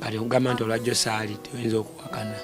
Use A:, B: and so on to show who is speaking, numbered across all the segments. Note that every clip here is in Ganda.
A: Kati okugamba nti olwajjo saali teoyinza okuwakana.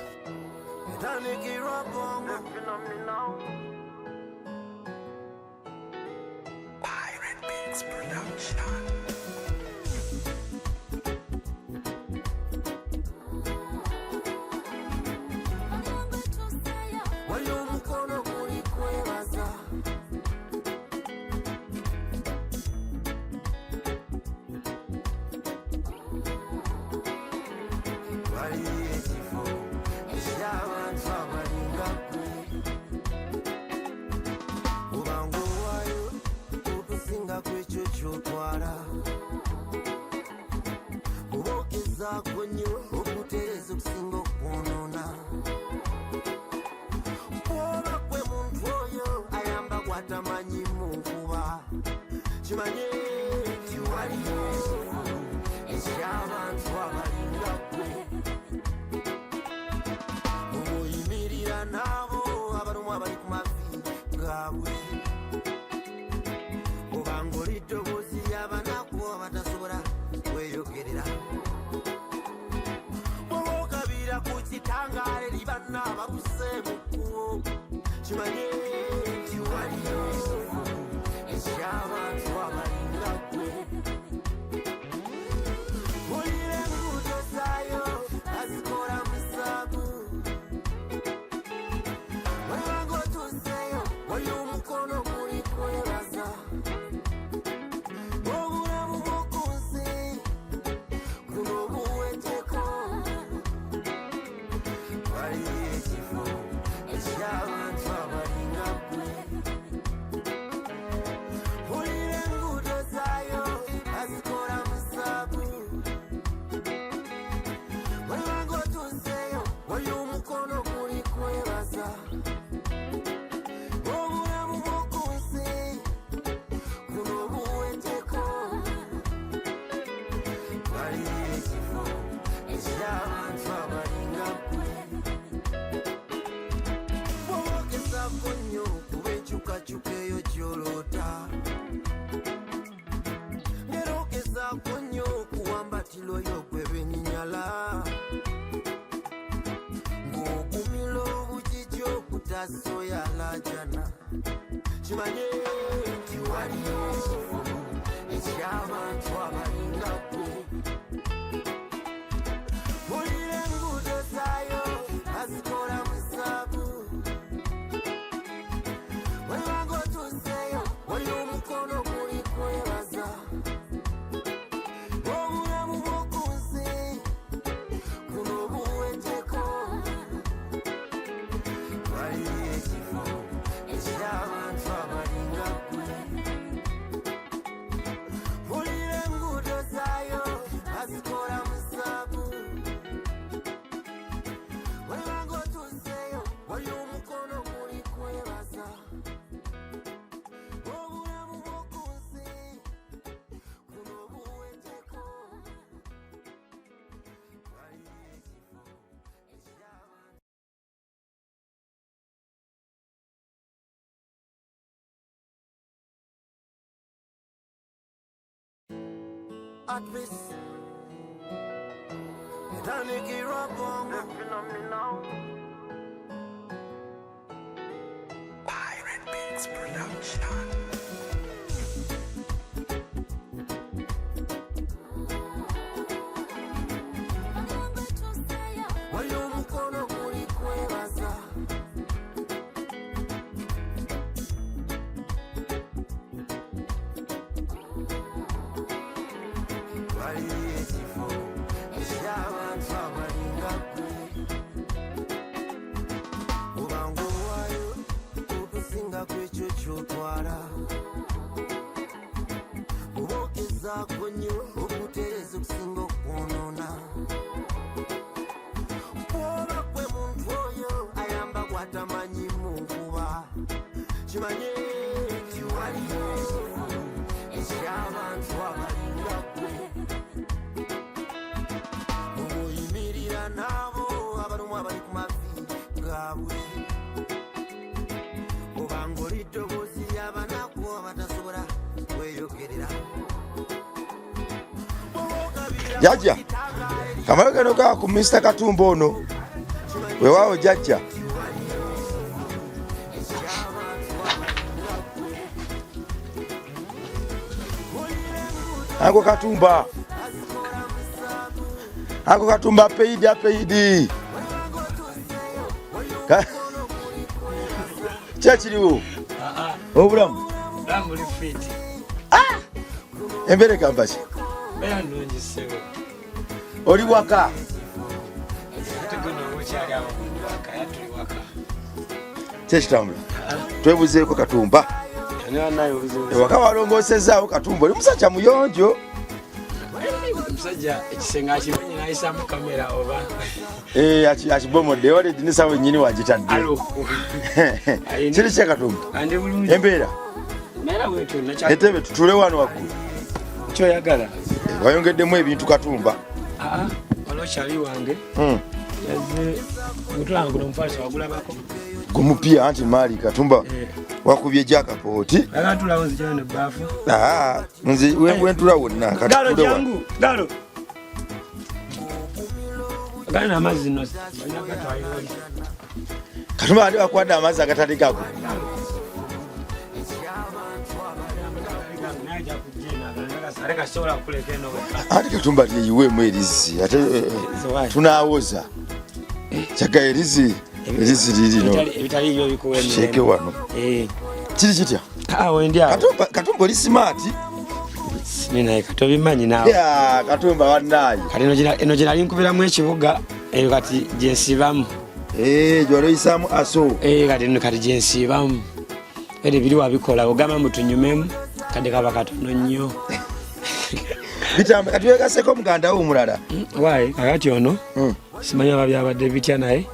B: Jajja. Kamala gano ga ku Mr. Katumba ono. Weewaawo jajja. Anko Katumba. Anko Katumba paid paid. Kyekiriwo. Obulamu.
A: Buli fit.
B: Ah! Embeera egamba ki?
A: Mbeera nnungi ssebo.
B: Oli waka? Kyekitambula. Twebuzeeko Katumba. Ewaka walongoosezaawo Katumba, oli musajja muyonjo.
A: Omusajja ekisenge akimenye n'ayisaamu kamera oba?
B: Eh, akibomodde wali edinisa wennyini wagitadde. Kiri kya Katumba. Embeera? Entebe tutule wano waggulu.
A: Kyoyagala.
B: Eh, wayongeddemu ebintu Katumba.
A: Ah, waliwo kyali wange. Yazze mutulanga guno omufaliso wagulabako.
B: Gumupya anti maali Katumba.
A: Eh.
B: Wakubye jakapooti.
A: Akatulawo nzijana ne baafu.
B: Ah, nze wentula wonna
A: kati. Galo jangu, galo. Gana amazzi no.
B: Katumba andi wakwadde amazzi agatali gago. Ati Katumba lyeyiweemu erizzi ate eh, eh, tunaawoza kyaga erizi erizi lirino sheeke wano eh. Kiri kitya?
A: Ah,
B: Katumba oli simaati.
A: Naye katobimanyi naawe.
B: Katumba wannaaye.
A: Kati eno gye nali nkubiramu ekibuga eyo kati gyensiibamu.
B: Eh, gyewali oyisaamu aso.
A: Eh, kati eno kati gyensiibamu era ebiri wabikola ogamba mbu tunyumemu kade kaba katono nnyo.
B: Bitamba kati wegaseko muganda wo omulala.
A: Wayi kakati ono simanyi aba byabadde bitya naye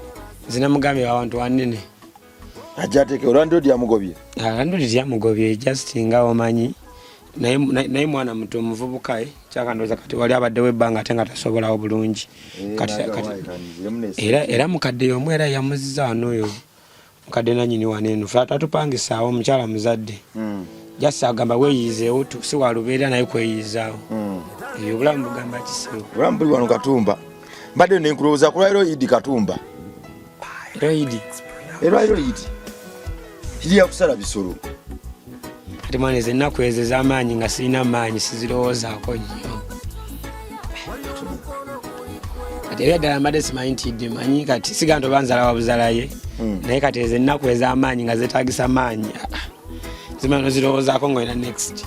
A: nze namugambye awantu wanene.
B: Ajja ateeke olwandodi yamugobye.
A: Landlord yamugobye just nga omanyi naye mwana muto omuvubuka eh, kyakandooza kati wali abaddewo ebbanga ate nga tasobolawo bulungi.
B: Eh,
A: Kati, era mukadde y'omu era yamuziza wano oyo mukadde nanyini wano eno fe tatupangisaawo omukyala muzadde. Just agamba weeyizeewo si walubeera naye kweyizaawo. Eyo obulamu bugamba kisibo.
B: Obulamu buli wano Katumba. Mbadde nenkulowooza ku lwaliro Idi Katumba.
A: Era Idi.
B: Erwaliro Idi. Idi yakusala bisolo.
A: Kati mwana ezo ennaku ezo ez'amaanyi nga sirina maanyi sizirowoozaako nnyo. Kati era ddala mbadde simanyi nti Idi manyi kati siga nti oba nzala wa buzala ye. Naye kati ezo ennaku ez'amaanyi nga zeetaagisa maanyi. Zimala nozirowoozaako ng'olina next.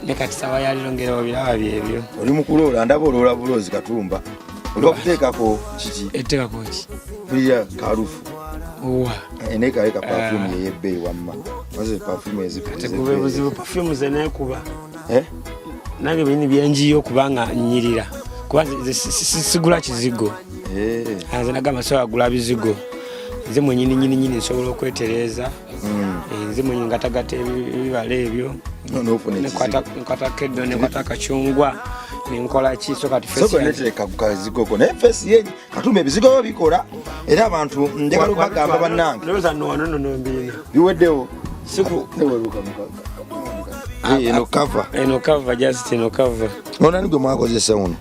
A: Ne kati sawa ya leero ngera obiraba byebyo.
B: Oli mu kuloola ndaba oloola buloozi Katumba. Oli wakuteekako kiki?
A: Eteekako ki?
B: Mpulira kalufu.
A: Owa.
B: Eh, naye kale ka perfume ey'ebbeeyi wamma. Maze perfume
A: Kati gube buzibu perfume ze neekuba.
B: Eh?
A: Nange bintu byenjiyo kubanga nnyirira. Kuba nze sigula kizigo.
B: Eh.
A: Nze nagamba sobola kugula bizigo. Nze mwennyini nnyini nnyini nsobola okwetereeza. Nze mwennyini ngatagata ebibala ebyo.
B: N'ofuna ekizigo.
A: Nkwata keddo, nekwata akacungwa, nenkola ki so kati face
B: Soko
A: yange.
B: netereka ku kazigo ko naye face ye Katumba ebizigo byo bikola era abantu njagala okubagamba bannange.
A: Ndowooza nno wano nno nombiina.
B: Biweddewo.
A: Siku.
B: Neweruka mukaga. Eno cover.
A: Eno cover just eno cover.
B: Ono ani gwe mwakozesa ono?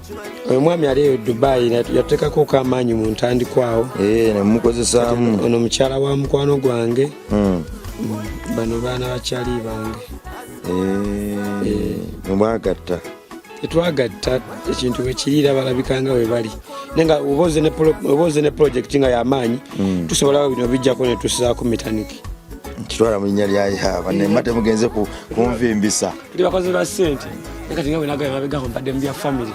A: Oyo mwami ali eyo Dubai yateekako ko amaanyi mu ntandikwa awo.
B: Eh, ne mukozesaamu.
A: Ono mukyala wa mukwano gwange. Bano baana bakyali bange.
B: Eh, mwagatta.
A: Tetwagatta ekintu bwe kiri era balabika nga bwe bali. Naye nga oba oze ne project nga y'amaanyi, tusobola bino bijjako ne tussaako mitaniki.
B: Kitwala mu linnya lya Yehova, ne mba temugenze kunvimbisa.
A: Tuli bakozi ba ssente. Naye kati nga bwe nagambye mabega awo mbadde mu bya family.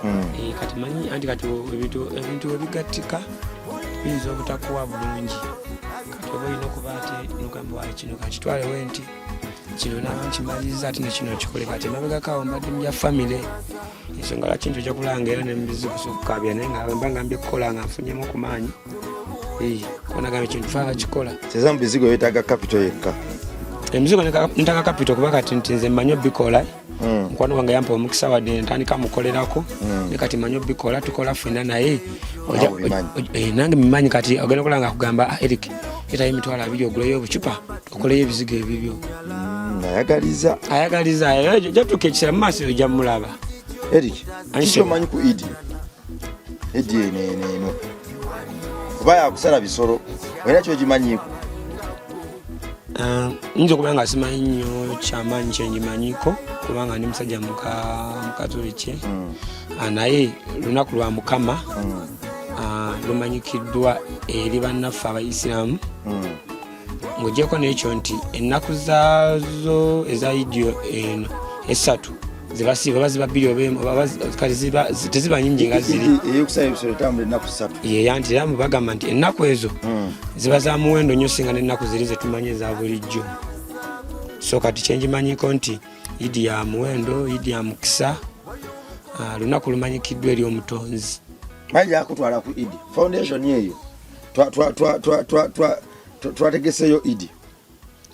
A: Eh, kati manyi anti kati ebintu bwe bigattika biyinza obutakuwa bulungi. Kati oba olina okuba ate n'ogamba waayi kino kankitwalewo nti kino naaba nkimaliriza ate ne kino nkikole. Kati emabegako awo mbadde mu bya family. Ensonga lwaki nti ojja kulanga era ne mu bizibu okukaabya naye nga mba ngambye kukola nga nfunyemu ku maanyi. Eh, kuba nagambye ekintu fe abakikola.
B: Seza mu bizigo yeetaaga capital yekka.
A: Emizigo ntaka capital kuba kati nti nze mmanyi obikola. Mukwano gwange yampa omukisa wadde ntandika mukolerako. Ne kati mmanyi obikola, tukola ffenna naye
B: Naawe obimanyi.
A: Nange mbimanyi kati ogenda okulaba nga akugamba, Eric, leetayo emitwalo abiri oguleyo obucupa okoleyo ebizigo ebibyo.
B: Ayagaliza.
A: Ayagaliza, jatuuka ekiseera mu maaso ojja mulaba.
B: Eric, Kiki omanyi ku Idi? Idi eno eno eno oba yakusala bisolo, olina kyogimanyiiko?
A: Nyinza okuba nga simanyi nnyo kyamaanyi kyengimanyiiko kubanga ndi musajja mukatoliki. Naye lunaku lwa Mukama. Lumanyikiddwa eri bannaffe Abaisiraamu. Ng'ogyeko n'ekyo nti ennaku zaazo eza Idi eno esatu zibasiiba oba ziba bbiri oba emu, kati teziba nyingi nga ziri.
B: Eyokusala ebisolo etambula ennaku 3.
A: Ye anti era bagamba nti ennaku ezo ziba za muwendo nnyo singa n'ennaku ziri zetumanyi eza bulijjo. So kati kyenjimanyiko nti Idi ya muwendo, Idi ya mukisa, lunaku lumanyikiddwa eri Omutonzi.
B: Mayi yakutwala ku Idi Foundation eyo twategeseyo Idi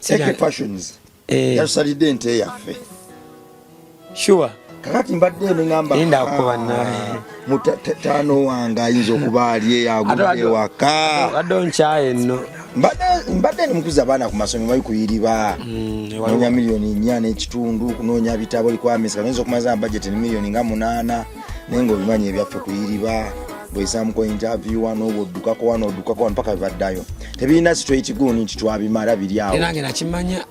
B: Eke Fashions yatusalidde ente yaffe.
A: Sure.
B: Kakati mbadde eno ngamba
A: Linda kuba naye.
B: Mutano wange ayinza okuba ali eyo agudde ewaka.
A: Wadde onkyaye nno.
B: Mbadde ndi mukuza abaana ku masomero bali kuyiriba. Noonya 4.5 miliyoni kunoonya bitabo likwamisa oyinza okumaza budget ni miliyoni nga 8, naye ng'obimanyi ebyaffe kuyiriba bwesaamuko interview wano bwoddukako wano oddukako wano paka bebaddayo tebirina straight gundi nti twabimala biri awo.
A: Era nange nakimanya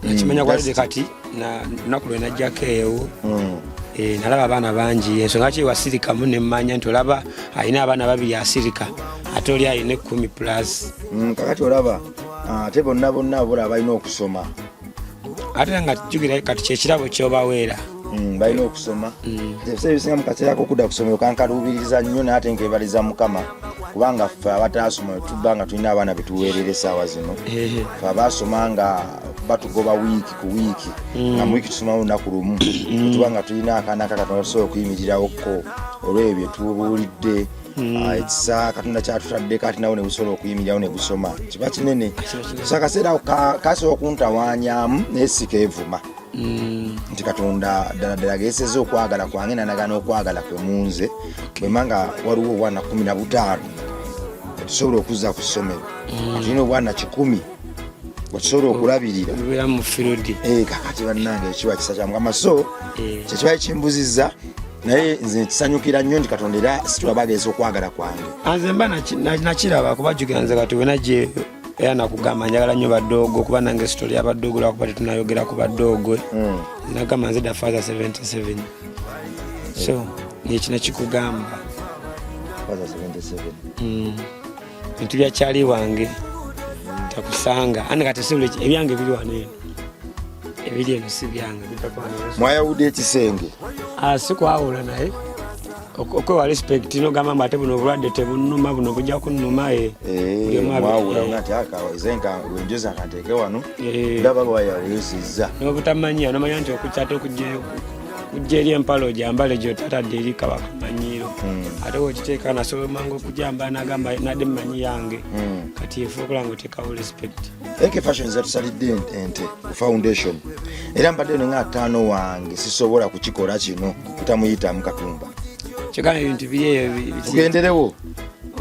A: kwalide kati lunaku lwe najjako ewo. Nalaba abaana bangi, ensonga ki wasirikamu nemmanya nti olaba alina abaana babiri asirika, ate oli alina 10 plus.
B: Kakati olaba ate bonna bonna bola balina okusoma.
A: Ate nga jjukira kati kyekirabo kyobaweera.
B: Balina okusoma. Ebiseera ebisinga mu kaseera kokudda ku ssomero kankaluubiriza nnyo, naye ate nkebaliza Mukama kubanga ffe abataasoma tuba nga tulina abaana betuweerera essaawa zino. Ffe abaasoma nga batugoba wiiki ku wiiki, nga mu wiiki tusomawo olunaku lumu, tuba nga tulina akaana ka Katonda tusobola okuyimirirawokko olw'ebyo bye tubuulidde. Ekisa Katonda kyatutaddeko ate nawo ne gusobola okuyimirirawo ne gusoma kiba kinene. So akaseera ako kasobola okuntawaanyamu naye si keevuma nti Katonda ddala ddala geeseza okwagala kwange nanagana okwagala kwe munze bwema nga waliwo obwana 15 etusobola okuzza ku ssomero, tulina obwana 100 bwetusobola okulabirira.
A: Lubeera mu field.
B: Kakati bannange ekiba kisa kya Mukama, so kyekiba kimbuzizza, naye nze kisanyukira nnyo nti Katonda era situlaba agezesa okwagala kwange.
A: Nze mba nakiraba kubajjukira nze kati wenajje era nakugamba njagala nnyo badoogo kuba nange story y'abadoogo lwakuba tetunayogera ku badoogo. Nagamba nze da father 77, so nekino kikugamba.
B: Father 77.
A: Bintu bya kyali wange takusanga ane kati si buli ebyange biri wano eno, ebiri eno si byange bijja kuba wano.
B: Mwayawudde ekisenge?
A: Ah, si kwawula naye okwewa respect nogamba mbu ate buno obulwadde tebunnuma, buno bujja kunnuma. Buli omu
B: Mwawula nati akazenka wenjoza kanteeke wano. Ndaba lwayawuyosizza.
A: N'obutamanya nomanya nti okujja ate okujja eri empale ogyambale gyotatadde eri kaba kamanyiiro, ate wokiteeka nasobola mangu okujambala nagamba nadde mumanyi yange. Kati efe okola nga otekawo respect.
B: Eke Fashion zatusalidde ente ku foundation, era mbadde nenga ataano wange sisobola kukikola kino kutamuyitamu Katumba.
A: Kyokka ebintu biri eyo
B: Tugenderewo.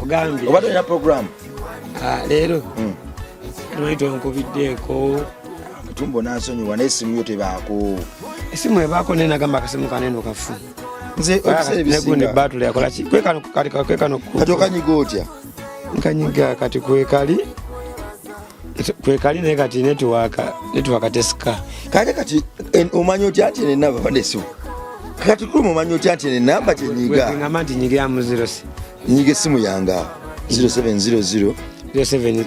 A: Ogambye.
B: Oba tolina program?
A: Ah, leero manyi tonkubiddeeko.
B: Katumba onansonyiwa naye esimu yo tebaako.
A: Esimu ebaako naye nagamba akasimu kaneno kafu.
B: Nze ebiseera
A: negundi
B: ebisinga
A: batule yakola ki kwekano kati kwekano.
B: Kati okanyiga otya?
A: Nkanyiga kati kwekali naye kati network tesika.
B: Kale kati omanyi otya nti nenamba bade esimu kati kuluma omanyi otya nti nenamba kyenyiga?
A: Ngamba nti nyigiramu zero
B: Nyiga esimu yange awo 0700
A: 07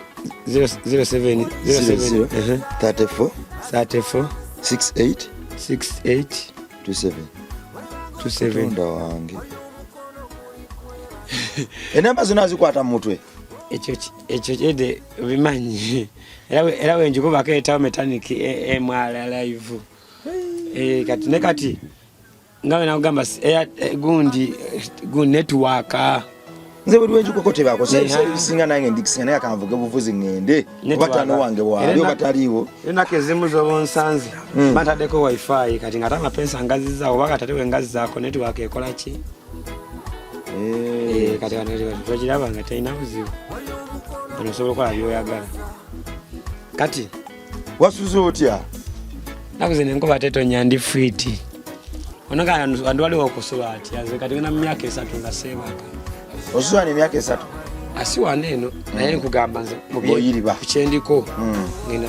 A: 07 07
B: 00 34
A: 34
B: 68
A: 68
B: 27.
A: 27.
B: Katonda wange, enamba zonna azikwata mu mutwe.
A: Ekyo kyede obimanyi era wenjikubako etawo metaniki emwala live. Kati ne kati nga wenakugamba gundi gundi network.
B: Nze buli lwenjukoko tebaako ebisinga nange ndikisinga naye akanvuge buvuzi ŋŋende oba tano wange waali oba taliiwo.
A: Ennaku ezimu zoba onsanze bataddeko wifi kati nga ate amapensa ngazizaawo oba kati ate wengazizaako network ekola ki? Kati wano tokiraba nga terina buzibu, ono osobola okukola byoyagala kati.
B: Wasuze otya?
A: Naku zino enkuba tetonya, ndi fit. Onaga andu waliwo okusula atya? Nze kati ngenda mu myaka 3 nga seebaka.
B: Osula n'emyaka 3?
A: Asi wano eno, naye nkugamba nze
B: Ng'oyiriba.
A: ku kyendiko. Ngenda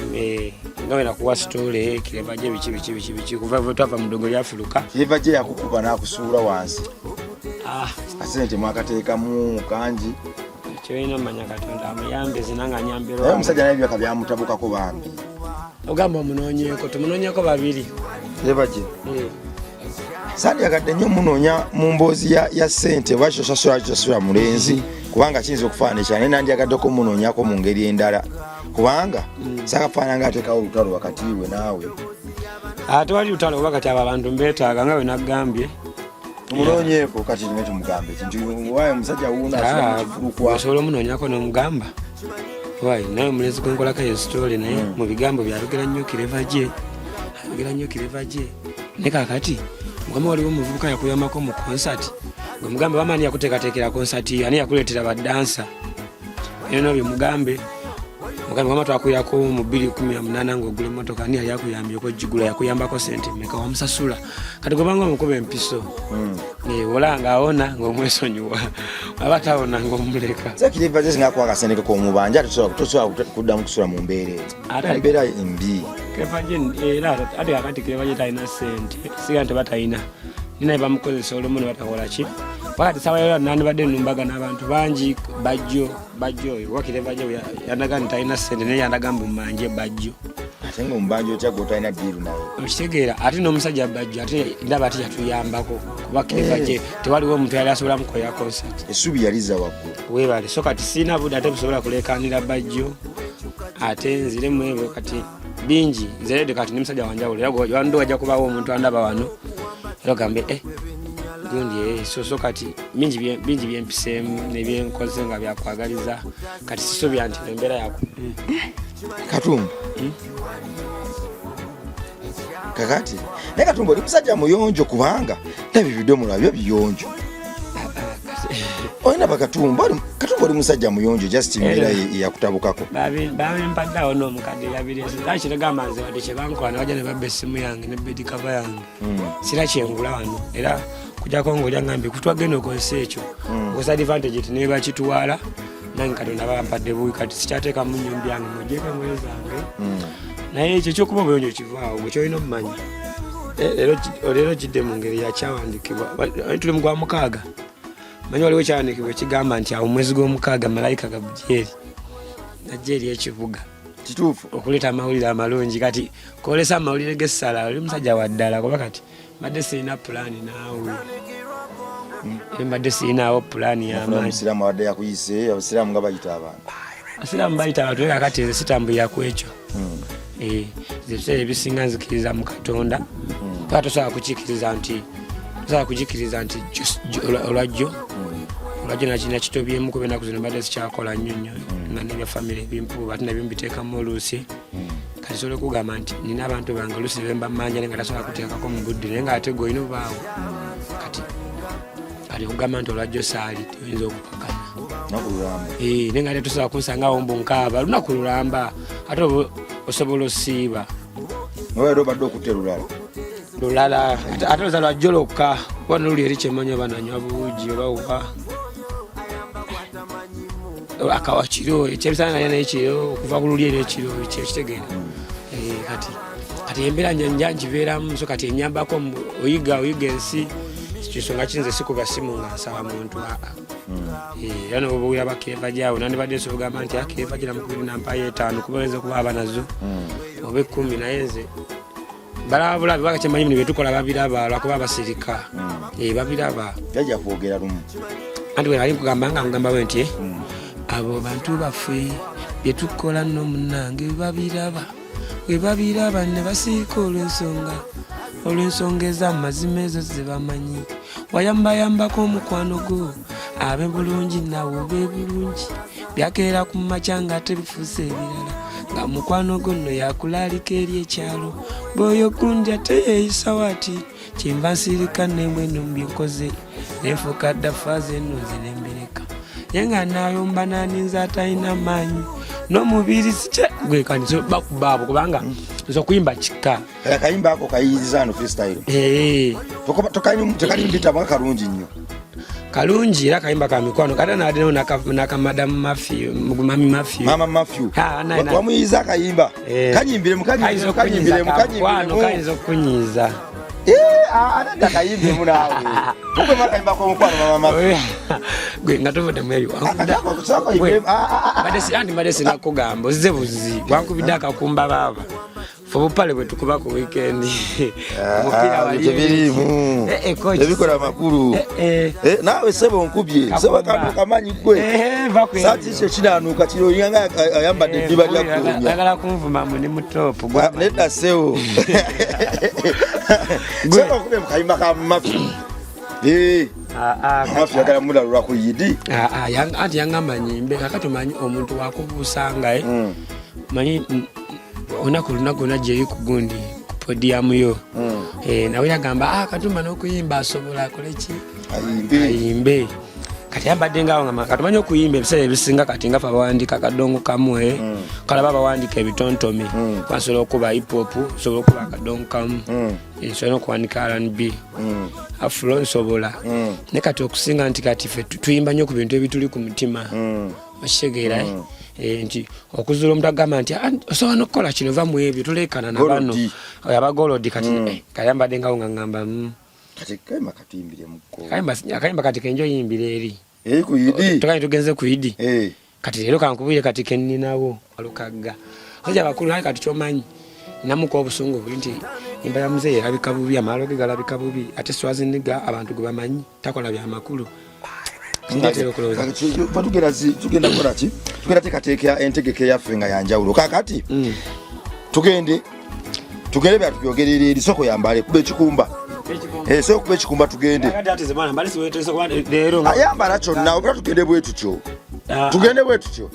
A: nga wena kuwa sitole kireva gye biki biki biki biki kuva bwe twava mu ddogo lyafuluka.
B: Kireva gye yakukuba n'akusuula wansi. Akasente mwakateekamu kangi.
A: Kyolina omanya Katonda amuyambe nze nange anyambira.
B: Naye omusajja naye ebyaka byamutabukako bambi.
A: Ogamba omunoonyeeko, tumunoonyeeko babiri.
B: Kireva gye. Sandyagadde nnyo munoonya mu mboozi ya ssente oba kyosasula kyosasula mulenzi kubanga kiyinza okufaanana ekyala, naye nandiyagaddeko munoonyako mu ngeri endala kubanga saakafaanana nga ateekawo olutalo wakati we naawe.
A: Tewali lutalo kuba kati abo abantu mbeetaaga nga bwe naggambye.
B: Tumunoonyeeko kati tume tumugambe nti waayo omusajja wuuno asula mu kifulukwa.
A: Osobola omunoonyako n'omugamba waayo naye omulenzi gwe nkolako eyo sitoole naye mu bigambo byayogera nnyo Kireva gye, ayogera nnyo Kireva gye. Naye kaakati mukama waliwo omuvubuka yakuyambako mu konsati gwe mugambe wama ani yakuteekateekera konsati, ani yakuleetera baddansa, era nabyo mugambe mugambe wama twakuyako mu bbiri kumi na munaana ng'ogula emmotoka, ani yali akuyambyeko ogigula, yakuyambako sente mmeka, wamusasula. Kati gwe banga omukuba empiso. Olaba ng'awona ng'omwesonyiwa, aba tawona ng'omuleka.
B: Sse Kireva gye singa akuwa akasente ke k'omubanja, tosobola kuddamu kusula mu mbeera eyo. Embeera mbi.
A: Kireva gye era ate kakati Kireva gye talina ssente, siga nti batalina naye bamukozesa olumu ne batakola ki. Wakati sawa yo nandibadde nnumbagana abantu bangi bajjo bajjo oyo kuba Kireva gye yandaga nti talina ssente naye yandaga mbu mmanje bajjo.
B: Ate ng'omubanja otya gw'otalina ddiiru naye?
A: Okitegeera, ate n'omusajja bajjo ate ndaba ate yatuyambako kuba Kireva gye tewaliwo omuntu yali asobola mukolera concert.
B: Essuubi yalizza waggulu.
A: Weebale. So kati sirina budde ate busobola kuleekaanira bajjo ate nziremu ebyo kati bingi. Nze redde kati ndi musajja wanjawulo era wandi wajja kubaawo omuntu andaba wano era ogambe gundi so kati bingi byempiseemu nebyenkoze nga byakwagaliza kati sisubya nti embeera yaku.
B: Katumba. Kakati naye Katumba oli musajja muyonjo kubanga ndaba ebidomola byo biyonjo. Olina bakatumba, Katumba oli musajja muyonjo, just embeera yakutabukako.
A: Babimpadde awo n'omukadde yabireese. Era kiregamba nze wadde kyebankola ne bajja ne babba essimu yange ne bed cover yange. Sira kyengula wano era kujjako ng'oli angambye kutwagenda okozesa ekyo. Okozesa advantage nti ne bakitwala nange Katonda bampadde buwi kati sikyateekamu nnyumbi yange ng'ogyeko engoye zange. Naye ekyo ekyokuba obuyonjo kivaawo gwe kyolina omumanya. Leero kidde mu ngeri yakyawandiikibwa. Tuli mu gwa mukaaga. Manyi waliwo ekyawandiikibwa ekigamba nti awo mwezi gw'omukaaga malayika Gabulyeri najja eri ekibuga.
B: Kituufu.
A: Okuleeta amawulire amalungi kati kwolesa amawulire g'essala oli musajja wa ddala kuba kati mbadde sirina pulaani naawe. Mbadde sirinaawo pulaani y'amaanyi.
B: Omusiraamu abadde yakuyise, abasiraamu nga bayita abantu.
A: Abasiraamu bayita abantu naye kakati nze sitambulira ku ekyo. Nze ebiseera ebisinga nzikiriza mu Katonda. Kuba tosobola kukikkiriza nti tosobola kukikkiriza nti olwajjo olwajjo nakitobyemu kuba ennaku zino mbadde sikyakola nnyo nnyo nga n'ebya famire ebimpuuba ate nabyo mbiteekamu oluusi. Kati sobola okugamba nti nina abantu bange oluusi ne bemba mmanja naye nga tasobola kuteekako mu budde naye ng'ate gwe olina obaawo. Kati kati okugamba nti olwajjo saali toyinza okupakana.
B: Lunaku lulamba.
A: Naye nga ate tosobola kunsangawo mbu nkaaba lunaku lulamba ate oba osobola osiiba.
B: Nawe era obadde okutte lulala.
A: Lulala ate oza lwajjo lwokka kuba noluli eri kyemanyi oba nanywa buugi oba wa akawa kiro ekyebisana naye naye kiro okuva ku luli eri ekiro ekitegeera. Kati embeera nja ngibeeramu so kati enyambako oyiga ensi kinsonga kinze sikuba simu nga nsaba muntu aa. Era nobuwulira bakeeva gyawo nandibadde nsobola okugamba nti akeeva gira mukubiri nampayo 5 kuba oyinza okuba aba nazo oba 10 naye nze balaba bulabi baka kyemanyi bino byetukola babiraba lwakuba basirika. Babiraba.
B: Jajja kwogera lumu.
A: Anti bwe nali nkugamba nga nkugamba bwe nti abo bantu baffe byetukola nno munnange babiraba bwe babiraba ne basiika olw'ensonga ez'amazima ezo ze bamanyi. Wayambayambako omukwano gwo abe bulungi naawe obe bulungi byakeera ku makya nga ate bifuuse ebirala nga mukwano gwo nno yakulaalika eri ekyalo bw'oyo gundi ate yeeyisawo ati kyenva nsirika nembwe eno mbyenkoze nenfuuka dda faaza eno nze nembireka ye nga naayomba naninza atalina maanyi N'omubiri sikye gwe kani bakuba abo kubanga nze okuyimba kika.
B: Akayimba ako kayiyiriza no freestyle.
A: Eh.
B: Tekali mbita mwa kalungi nnyo.
A: Kalungi era kayimba ka mikwano kata naadeo naka Madam Matthew, Mami Matthew.
B: Mama Matthew. Wamuyiza akayimba. Kanyimbire mukanyimbire kanyimbire mukanyimbire.
A: Kayinza okunyiza.
B: Anadda kayimbye naawe. Mukwe makayimba k'omukwano Mama Matthew.
A: Gwe nga tuvudde mu ebyo. Anti mbadde sinakugamba ozze buzi wankubidde akakumba baaba. Fe obupale bwe tukuba ku weekend.
B: Omupiira wali tebiriimu. Tebikola makulu. Naawe ssebo nkubye. Ssebo kantu kamanyi ggwe. Saati kyo kinaanuuka kiri olinga nga ayambadde eddiba lya ggoonya.
A: Ayagala kunvuma mbu ndi mu top.
B: Nedda ssebo. Ssebo nkubye mu kayimba ka Mafi. Mafi yagala mulalula ku Yidi.
A: Anti yangamba nyimbe kakati omanyi omuntu wakubuusa nga manyi olunaku lunaku lwonna gyeri ku gundi ku podiyamu yo. Nawe yagamba Katumba n'okuyimba asobola akole ki? Ayimbe. Kati yambadde ngaawo nga kati omanyi okuyimba ebiseera ebisinga kati nga fe abawandiika akadongo kamu kalaba abawandiika ebitontome. Nsobola okuba hip hop, nsobola okuba akadongo kamu. Nsobola n'okuwandiika R&B. Afro nsobola. Naye kati okusinga nti kati ffe tuyimba nnyo ku bintu ebituli ku mutima. Okitegeera? Nti okuzuula omuntu agamba nti osobola n'okukola kino va mu ebyo tuleekana na bano. Abagolodi kati kayambadde ngawo nga ngamba.
B: Kati kayimba katuyimbire mukko.
A: Akayimba kati kenjo yimbira eri.
B: Eri ku Yidi.
A: Tukaye tugenze ku Yidi. Kati leero kankubire kati kenninawo alukagga. Abasajja abakulu naye kati kyomanyi namuka obusungu buli nti imba ya muzeeyi erabika bubi, amaalo ge galabika bubi, ate Schwarzenegger abantu gwe bamanyi takola bya makulu.
B: Tugenda kukola ki? Tugenda teekateeka entegeka eyaffe nga yanjawulo. Kaakati tugende tugende byatubyogerera eri soko yambale kuba ekikumba. Soko kuba ekikumba tugende. Ayambala kyonna oba tugende bwe tutyo. Tugende bwe tutyo.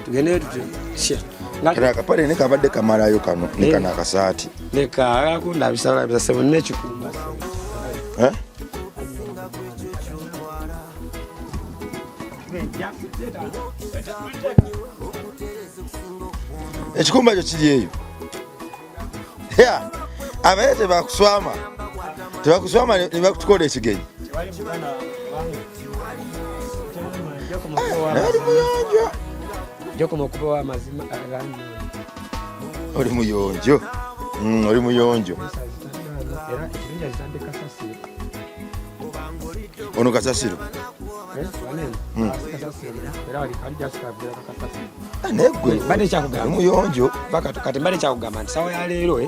A: Tugende tutyo.
B: Kano akapale ne kabadde kamalayo kano ne kano akasaati.
A: Leka akundabisa labisa sebo n'ekikumba.
B: Ekikumba kyo kiri eyo. Abaye tebakuswama. Tebakuswama ne bakutukola ekigenyi. Oli muyonjo.
A: Jokoma okuba amazima.
B: Oli muyonjo. Oli muyonjo. Ono kasasiro. Negwe. Muyonjo.
A: Kati mbadde kyakugamba nti sawa ya leero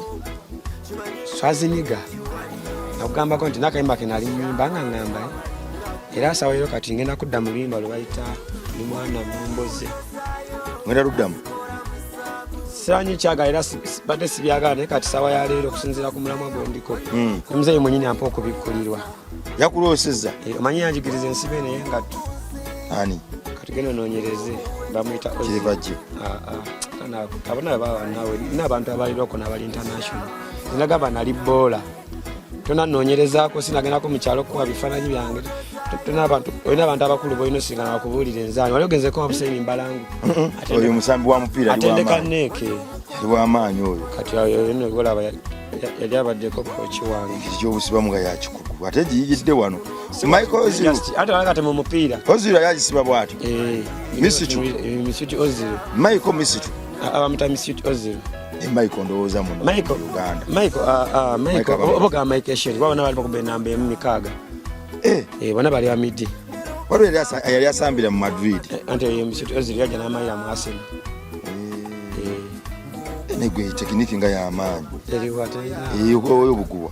A: Schwarzenegger nakugambako nti nakayimba ke nali nnyimba nga ngamba era sawa leero kati ngenda kudda mu luyimba lwe bayita ni mwana mumboze.
B: Ngenda luddamu.
A: Siranyi kyagala era badde sibyagala naye kati sawa ya leero okusinziira ku mulamwa gwe ndiko. Omuzeeyi mwennyini ampa okubikkulirwa.
B: Yakuloosezza.
A: Omanyi yanjigiriza ensibe naye engatto.
B: Ani?
A: Kati genda onoonyereze bamuyita Ozzy.
B: Kiribajje.
A: Abo nabo baba naawe n'abantu abalirwako n'abali international. Nagamba nali boola. Tonanoonyerezaako sinagendako mu kyalo kukuba bifaananyi byange. Olina abantu abakulu b'olina osingana bakubuulira enzaani. Wali ogenzeko Hussein Mbalangu?
B: Oyo musambi wa mupiira ali
A: Atendeka
B: w'amaanyi.
A: Neeke.
B: Yali w'amaanyi oyo.
A: Kati oyo nno gw'olaba yali abaddeko kooki wange.
B: Engeri gy'obusibamu nga yakikugu ate giyigidde wano. Michael Ozil.
A: Ate wala kati mu mupiira.
B: Ozil yali agisiba bw'atyo. Misitu.
A: Misitu Ozil.
B: Michael Misitu.
A: Abamuta Misitu Ozil.
B: Michael ndowooza muno
A: Michael,
B: Uganda.
A: Michael, Michael,
B: Michael abamu.
A: oba gamba Michael Essien, kuba bonna bali bakuba enamba emu mikaaga. Bonna bali ba midi.
B: Waliwo yali asambira mu Madrid.
A: Anti ye Mesut Ozil yajja n'amalira mu Arsenal.
B: Negwe tekiniki nga y'amaanyi.
A: Eriwo ate erina.
B: Oyo buguwa.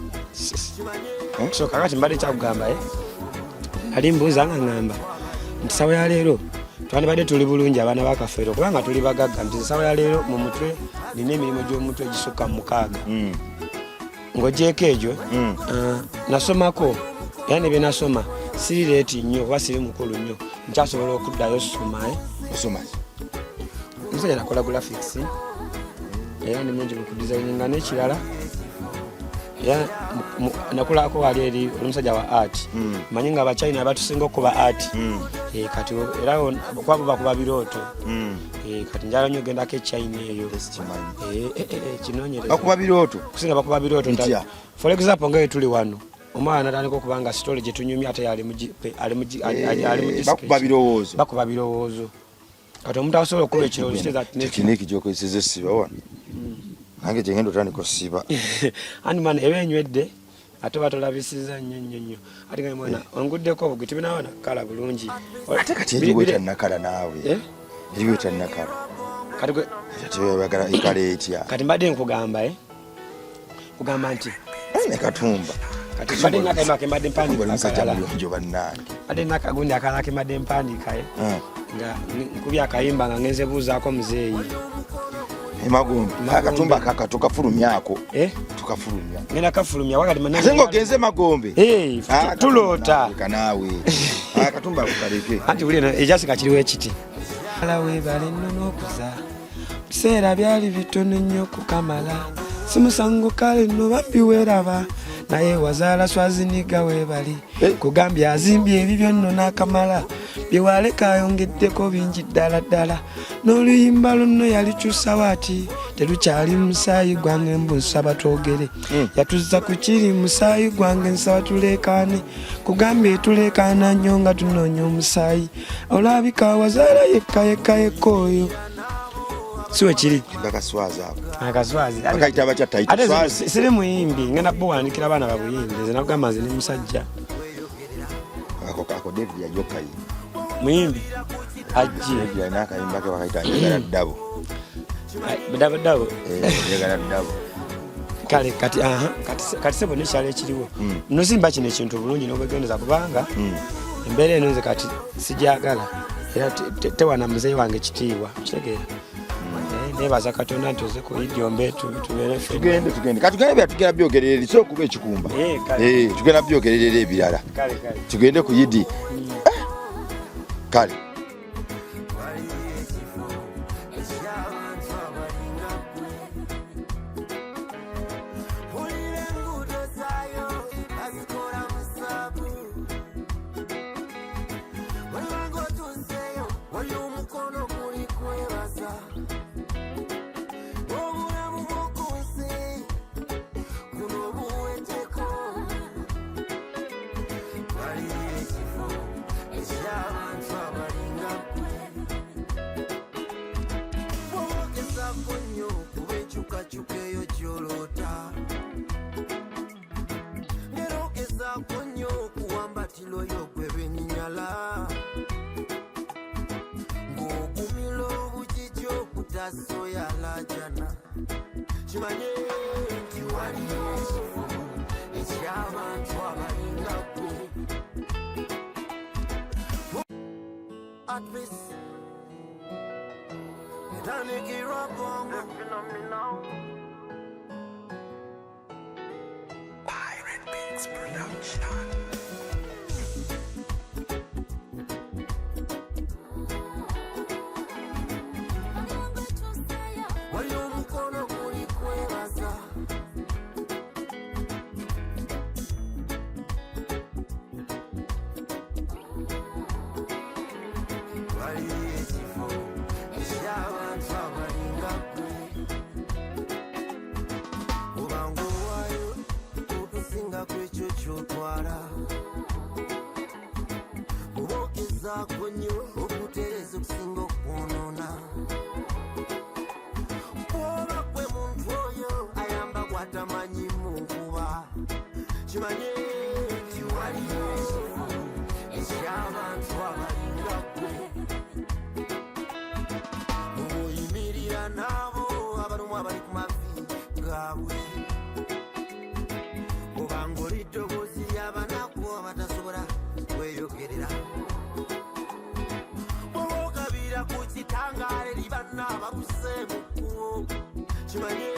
A: So kakati mbadde kyakugamba, Ali mbuuza nga ngamba nti sawa ya leero twandibadde tuli bulungi abaana ba Kafeero kubanga tuli bagagga nti sawa ya leero mu mutwe nina emirimu gy'omutwe egisukka mu mukaaga. Ng'ogyeko egyo, nasomako era ne bye nasoma siri leeti nnyo kuba siri mukulu nnyo, nkyasobola okuddayo soma.
B: Osoma?
A: Omusajja nakola graphics era ndi mungi mu kudesigninga n'ekirala. Era nakulako wali eri oli musajja wa art. Manyi nga abachina batusinga okukuba art. Eh, kati era kwabo bakuba birooto. Eh, kati njala nnyo ogendako e China eyo.
B: Sikimanyi.
A: Eh, eh, eh, eh, kinoonyereza.
B: Bakuba birooto.
A: Kusinga bakuba birooto.
B: Ntya?
A: For example, nga tuli wano omwana natandika okuba nga story gye tunyumya ate ali mu ali mu ali mu
B: Eh, bakuba birowoozo.
A: Bakuba birowoozo. Kati omuntu asobola okuba ekirowoozo kitegeeza nti
B: Tekiniki gyokozeseza essiba wano. Nange gyengenda otandika osiba.
A: Anti mwana eba enywedde ate oba tolabisiza nnyo nnyo nnyo, ate nga mwana onguddeko obugwi tebinawa nakala bulungi.
B: Ate kati eriwo etannakala naawe.
A: Eh?
B: Eriwo etannakala.
A: Kati
B: Ate oyagala ekala etya?
A: Kati mbadde nkugamba, eh? Kugamba nti
B: Ne Katumba.
A: Kati mbadde nakayimba ke mbadde mpandiika
B: Musajja
A: akalala.
B: muyonjo bannange.
A: Mbadde nakagundi akalala ke mbadde mpandiika, eh? Nga nkubye akayimba nga ngenze buuzaako muzeeyi.
B: Emagombe. Akatumba akaka tukafulumyako.
A: Eh?
B: Tukafulumya.
A: Ngenda kafulumya wakati manange.
B: Ate ng'ogenze Magombe.
A: Eh,
B: Ah,
A: tuloota.
B: Katumba naawe. Akatumba ako kaleke.
A: Anti buli eno ekyasika kiriwo ekiti. Ala weebale nno n'okuza. Biseera byali bitono nnyo okukamala. Si musango kale nno bambi weeraba. Naye wazaala Swaziniga weebali.
B: Eh.
A: Kugambye azimbye ebibyo nno n'akamala. Bye waleka ayongeddeko bingi ddala ddala. N'oluyimba lunno yalikyusawo ati terukyali musaayi gwange mbu nsaba twogere. Yatuzza ku kiri musaayi gwange nsaba tuleekaane. Kugambye tuleekaana nnyo nga tunoonya omusaayi. Olabika wazaala yekka yekka yekka oyo. Si we kiri?
B: Bakaswazi ako.
A: Akaswazi.
B: Bakayita batya tayita
A: Ate
B: swazi?
A: siri muyimbi, ngenda buwandikira abaana babuyimbi. Nze nakugamba nze ndi musajja.
B: Ako ako David yajja okukayimba.
A: Muyimbi ajje.
B: David alina akayimba ke bakayita njagala ddabo.
A: Ai, Dabo dabo.
B: Eh, njagala ddabo.
A: Kale kati aha kati sebo n'ekyalo ekiriwo. Nozimba kino ekintu bulungi n'obwegendereza kubanga embeera eno nze kati sijagala era tewana muzeeyi wange kitiibwa, kitegeera. Eh, neebaza Katonda nti oze ku Idi ombe tubeere ffenna.
B: Tugende tugende. Kati tugende bya tugenda byogerera eri so okuba ekikumba.
A: Eh, kale.
B: Eh, tugenda byogerera ebirala.
A: Kale kale.
B: Tugende ku Idi. Eh, kale.
C: Enkyukakyuka eyo gy'oloota ngera ogezaako nnyo okuwambatira oyo gwe benyinyala ng'ogumira obugigi okutaasa oyalajana kimanye nti waliyo ekifo eky'abantu abalinga ggwe. At peace. Etandikirwa bwongo.
D: Pirate Beats Production.
C: Wali omukono guli kwebaza. Waliyo ekifo eky'abantu abalinga ggwe obanga owaayo okusinga ku ekyo ky'otwala oba ogezaako nnyo okutereeza okusinga okwonoona bw'oba gwe muntu oyo ayamba gw'atamanyi mu nkuba kimanye nti waliyo ekifo eky'abantu abalinga ggwe oyimirira n'abo abalumu abali ku mavi gaabwe obanga oli ddoboozi ly'abanaku abatasobola kweyogerera bw'oba ogabira ku kitangaala eri banna ababuse mu kkubo kimanye